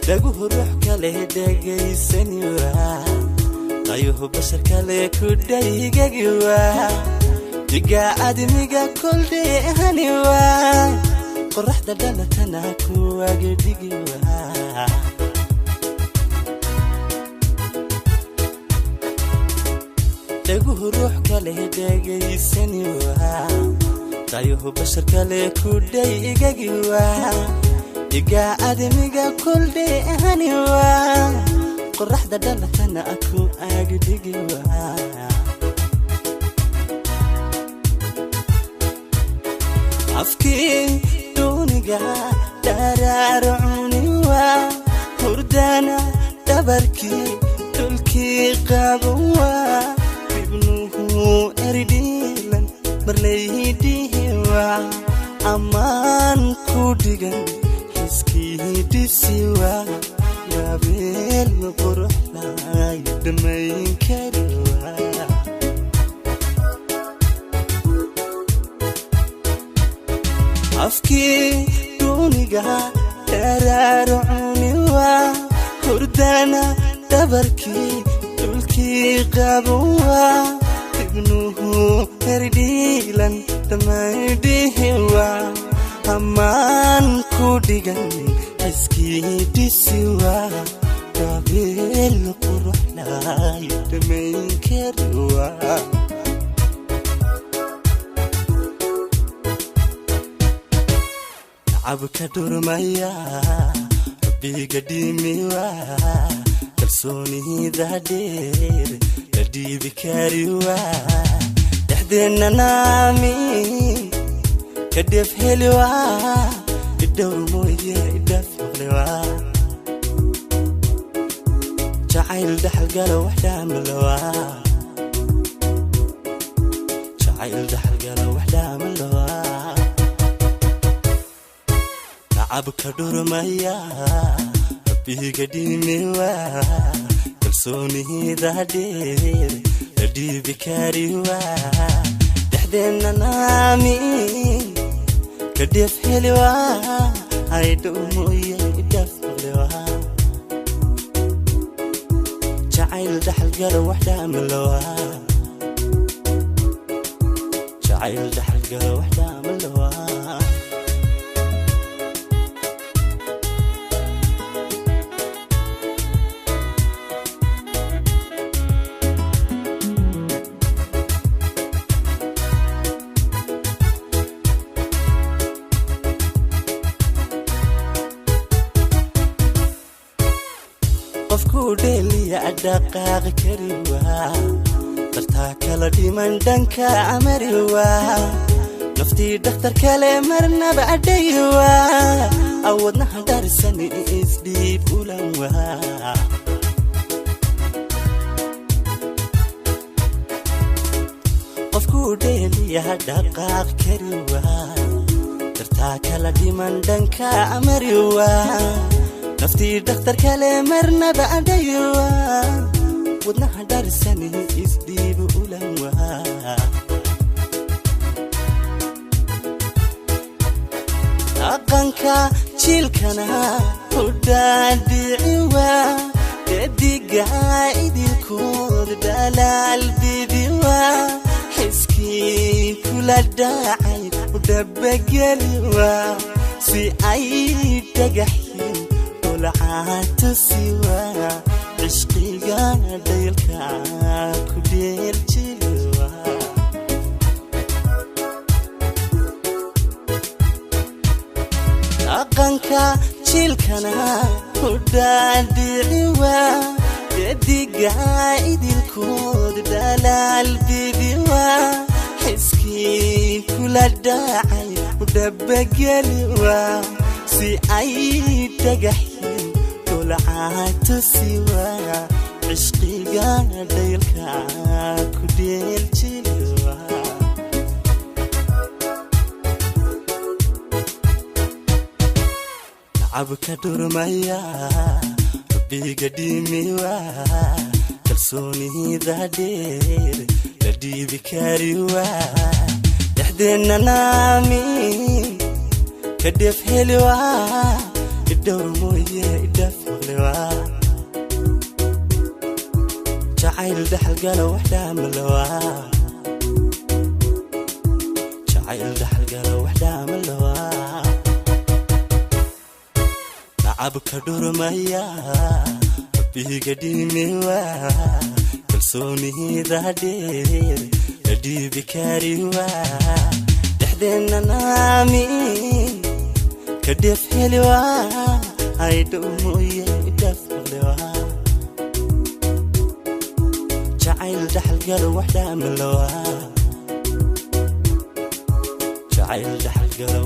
Dhaguhu ruux kale dhegaysani waa, dayuhu bashar kale ku dhaygagi waa, diga admiga koldheehani waa, qoraxda dhalatana kuwaga dhigi waa. Dhaguhu ruux kale dhegaysani waa, dayuhu bashar kale ku dhaygagi waa, diga admiga koldheehani waa, qoraxda dhalatana ku agdhigi waa. Afkii duuniga dharaaro cuni waa, hurdana dhabarkii dhulkii qaban waa, ibnuhu eridhiilan marlaydhihi waa, ammaan ku dhigan xiskii dhisi waa, gabeel quruxlay dhammayn kari waa. Afkii duuniga dharaaro cuni waa, hurdana dhabarkii dhulkii qaban waa, ibnuhu herdhiilan dhammaydhihi waa, ammaan ku dhigan xiskii dhisi waa, gabeel quruxlay dhammayn kari waa. Tacabka dhurmaya rabbiga dhimi waa, kalsoonida dheer la dhiibi kari waa, dhexdeenna naami ka dheef heli waa, idhowr mooye idhaaf maqli waa, jacayl dhaxalgalo wax dhaamalowa, jacayl dhaxalgalo wax dhaamalowa. Tacabka dhurmaya rabbiga dhimi waa, kalsoonida dheer la dhiibi kari waa, dhexdeenna naami ka dheef heli waa, aydhow mooye idhaaf maqli waa, jacayl dhaxalgalo wax dhaamalowa, jacayl dhaxalgalo wax dhaamalowa. Qofkuu dheeliya dhaqaaqi kari waa, dartaa kala dhiman dhanka amari waa, naftii dhakhtar kale marnaba adhay waa, awoodnaha dharsani isdhiib ulan waa. Qofkuu dheeliya dhaqaaq kari waa, dartaa kala dhiman dhanka amari waa, naftii dhakhtar kale marnaba adhay waa, wadnaha dharsani isdhiib ulan waa. Dhaqanka jiilkana u dhaadhici waa, dadiga idilkood dhalaal bibi waa, xiskii kula dhacay u dhabageli waa, si ay dhagaxyin dhulcaatusi waa, cishqiga dhaylka ku dheeljili waa. Dhaqanka jiilkana u dhaadhici waa, dadiga idilkood dhalaal bibi waa, xiskii kula dhacay u dhabageli waa, si ay dhagaxyin dhulcaatusi waa, cishqiga dhaylka ku dheeljili waa. Tacabka dhurmaya rabbiga dhimi waa, kalsoonida dheer la dhiibi kari waa, dhexdeenna naami ka dheef heli waa, Idhowr mooye idhaaf maqliwaa. Jacayl dhaxalgala wax dhaamalawaa. Jacayl dhaxalgala wax dhaamalawaa. Nacabka dhurmaya, rabbiga dhimiwa, kalsoonida dheer la dhiibi kariwa. Dhexdeenna naamin ka dheef heliwa, aydhow mooye idhaaf maqliwa. Jacayl dhaxalgala wax dhaamalawaa. Jacayl dhaxalgala